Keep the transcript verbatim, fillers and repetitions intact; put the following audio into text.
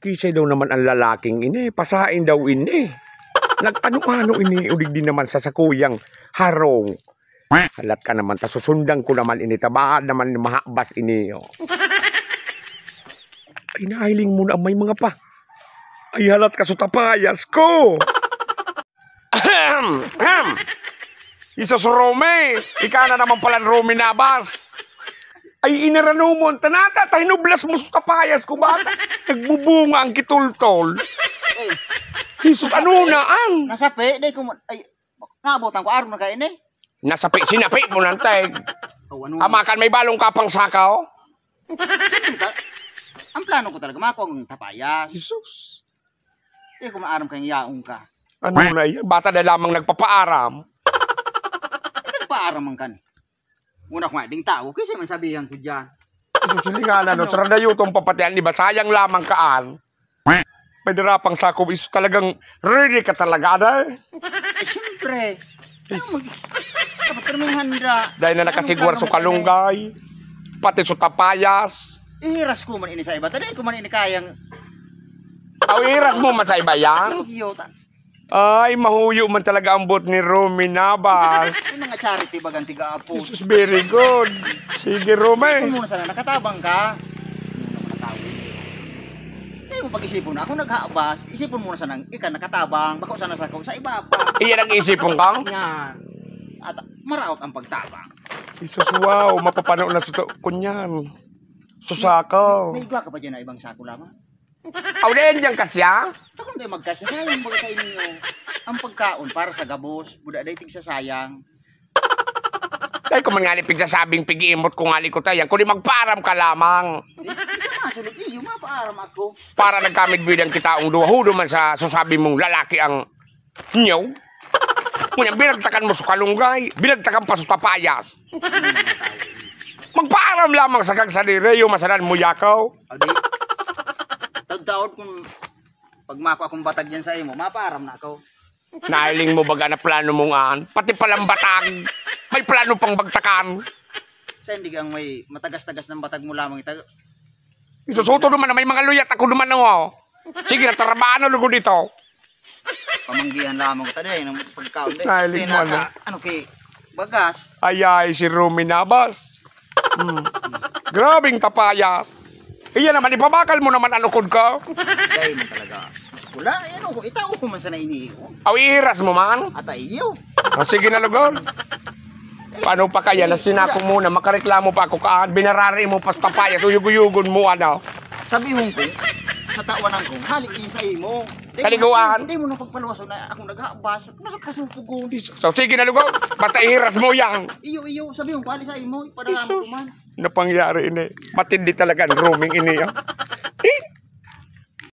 Magtisay daw naman ang lalaking ini, pasain daw ini. Nag-ano-ano ini, ulig din naman sa sakuyang harong. Halat ka naman, ta susundan ko naman ini, ta baka naman mahabas ini, oh. Ay, nahiling mo na may mga pa. Ay, halat ka sa tapayas ko. Ahem! Ahem! Isos Romy! Ika na naman pala, Romy Nabas! Ay, inaranomon, tanata, ta hinublas mo sa tapayas ko, bata. Nagbubunga ang kitultol. Ay, Jesus, ano na an? Nasapi, di ko man, ay, nabutan ko, aron na kayo ni. Nasapi, sinapi mo nang teg. Oh, ano? Amakan, may balong ka pang sakaw? Siyempre, ta-, ang plano ko talaga, makuha ang tapayas. Jesus. Di ko maaram kayong yaong ka. Ano na yan? Bata na lamang nagpapaaram. Nagpaaram man kan. Una ko nga ding tao, kasi man sabihan ko dyan. Ito, silingan, ano, Ano? Saradayo tong papatian, di ba? Sayang lamang kaan. May darapang sako, is talagang ready ka talaga, aday. Eh, siyempre. Is- Ano mag-, dapat ka naman handa. Dahil na Ano nakasigwar plano sa mo, kalunggay, pati sa tapayas. Ihiras ko man ini sa iba. Tadi ko man ini kayang Aw, ihiras mo man sa iba yan? Iyo, ta- Ay, mahuyo man talaga ang buot ni Romy Nabas. Yung mga charity bagang tiga-apos. Jesus, very good. Sige, Romy. Isipon mo na sana, nakatabang ka. Ano naman ang tawag? Kaya mo pag-isipon na, ako naghabas, isipon mo na sana, ika nakatabang, bako sana sa, sa iba pa. Iyan ang isipon kang? Yan. At maraot ang pagtabang. Jesus, wow, mapapano na sa to, kunyan. Susakaw. May igwa ka pa dyan na ibang sako lamang? Aw, di yan dyan kasya? Ako na magkasya, sayang baga sa inyo. Ang pagkaon para sa gabos, buda day tigsasayang. Ay, kung man nga ni pigsasabing pig-iimot ko nga ni ko tayan, kundi magpaaram ka lamang. Eh, sa masunod, iyo, mapaaram ako. Para nagkamidbidan kita ang duwa, hudo man sa susabi mong lalaki ang nyo. Ngunyan, binagtakan mo sa kalunggay, binagtakan pa sa tapayas. Magpaaram lamang sa kagsadiri, yung masanan mo, yakaw. Adi, taod-taod kung pag mako akong batag yan sa imo, mapaaram na ako. Nailing mo baga na plano mong an? Pati palang batag, may plano pang bagtakan. Sa hindi ang may matagas-tagas ng batag mo lamang ita-, Isusuto naman na may mga luyat ako naman, oh. Sige na, tarabaan na lugod ito. Pamanggihan lamang kita, day, ng pagkaon, day. Nailing Kaya mo, naka, ano? Ano, kay bagas. Ay, ay, si Rumi Nabas. Hmm. Grabing tapayas. Iya naman, ipabakal mo naman ang ukod ko. Dahil mo talaga. Wala, eh, ano, itaw ko man sana ini, oh. Aw, ihiras mo man. At ay, iyo. O, sige na, lugod. Paano pa kaya na sinako mo na makareklamo pa ako kaan, binarari mo pas papayas, uyog-uyogon mo, ano? Sabi mo ko, sa tawanan ko, hali in sa imo. Di mo Kaliguan. na, di mo na pagpaluwason na ako naghabas. Nasa kasupugon. So, sige na, lugod. Basta ihiras mo yan. Iyo, iyo, sabi mo, hali sa imo, ipadala mo Jesus. ko man. Napangyari ini. Matindi talaga ang Roming ini, ah.